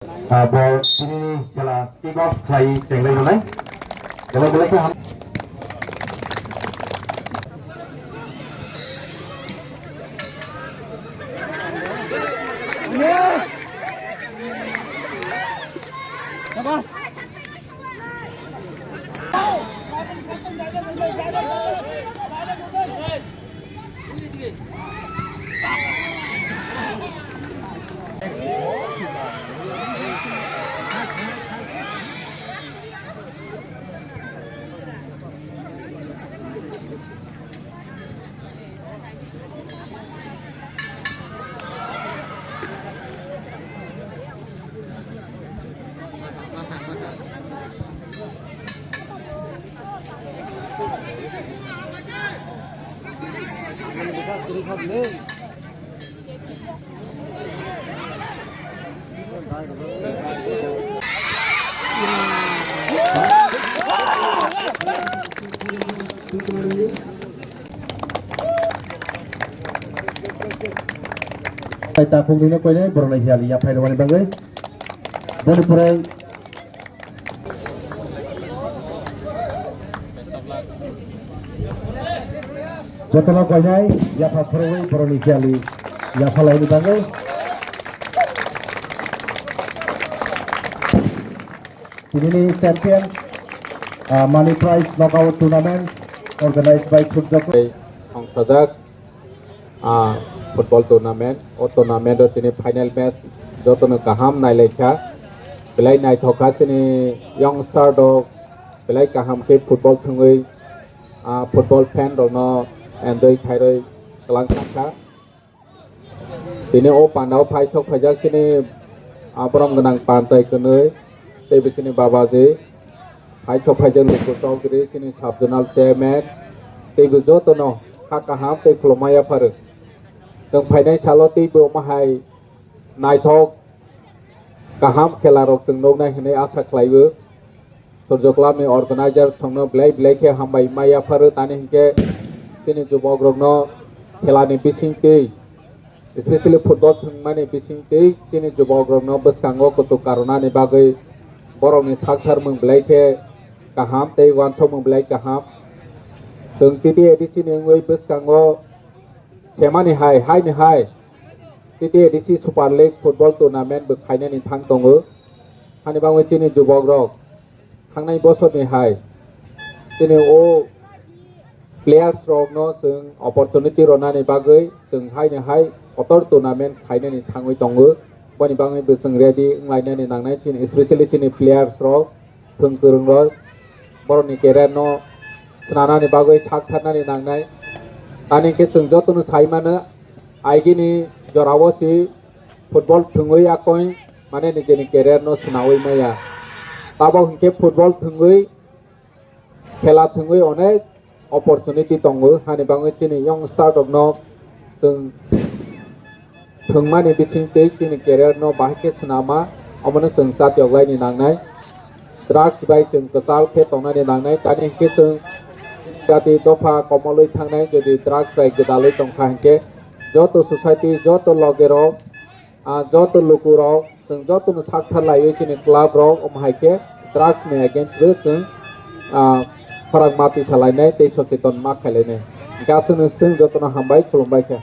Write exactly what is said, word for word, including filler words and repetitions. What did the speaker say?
Ah, bo tini ni khela kick off khlai chenglai rwnai. Belai belai khe ham. Takhuk rwna koinai borok nai hiyali yaphai rwmani bagwi. Boni pore jotono koinai yapha phurwi borok ni hiyali yapha laini bagwi. Tinini champion, ah, money prize knockout tournament organized by Surjya Pro. Tei thongthajak, ah, football tournament. O tournament o tini final match jotono kaham nailaikha. Belai naithok kha chini youngster rok, belai kaham khe football thwngwi, ah, football fan rokno enjoy khairwi kwlangkha kha. Tini o pandao phai sok phaijak chini, ah, borok gwnang panchai kwnwi tei bo chini babaji. Phai sok phaijak Luku Chowdhury chini sub zonal chairman tei bo jotono kha kaham tei khulumma yapharwi. Chwng phainai salo tei bo omo hai naithok kaham khela rok chwng nuknai hwnwi asa khlaiwi. Surjya Club ni organizer songno belai belai khe hambai ma yapharo, tani hinkhe chini jubok rokno khela ni bisingtwi, especially football thwngmani bisingtwi chini jubok rokno bwskango kuchuk karwnani bagwi borokni sakthar mung belai khe kaham tei uansukmung belai kaham. Chwng T T A D C ni wngwi bwskango semani hai, haini hai T T A D C Super League football tournament bo khainani thang tongo. Hani bagwi chini jubok rok thangnai bosorni hai chini o players rokno chwng opportunity rwnani bagwi chwng haini hai kotor tournament khainani thangwi tongo. Boni bagwi bo chwng ready wnglainani nangnai chini, especially chini players rok, thwng kwrwng rok, borokni career no swnamnani bagwi sak tharnani nangnai. Tani khe chwng jotono sai mano, aigini jorao si football thwngwi yakoi mane nijeni career no swnawi maya. Tabok hinkhe football thwngwi, khela thwngwi onek opportunity tongo, hani bagwi chini youngster rokno chwng thwngmani bisingtwi chini career no bahai khe swnama, omono chwng chatyoklaini nangnai. Drugs bai chwng kwchal khe tongnani nangnai, tani hinkhe chwng jati dopha komolwi thangnai, jodi drugs bai gwdalwi tongkha hinkhe joto society, joto logerok, ah, joto lukurok, chwng jotono sak tharlaiwi chini club rok, omo hai khe drugs ni against o chwng, ah, khorang ma twi salainai tei socheton ma khailainai. Hwnkhe aswkno chwng jotono hambai, khulumbai kha.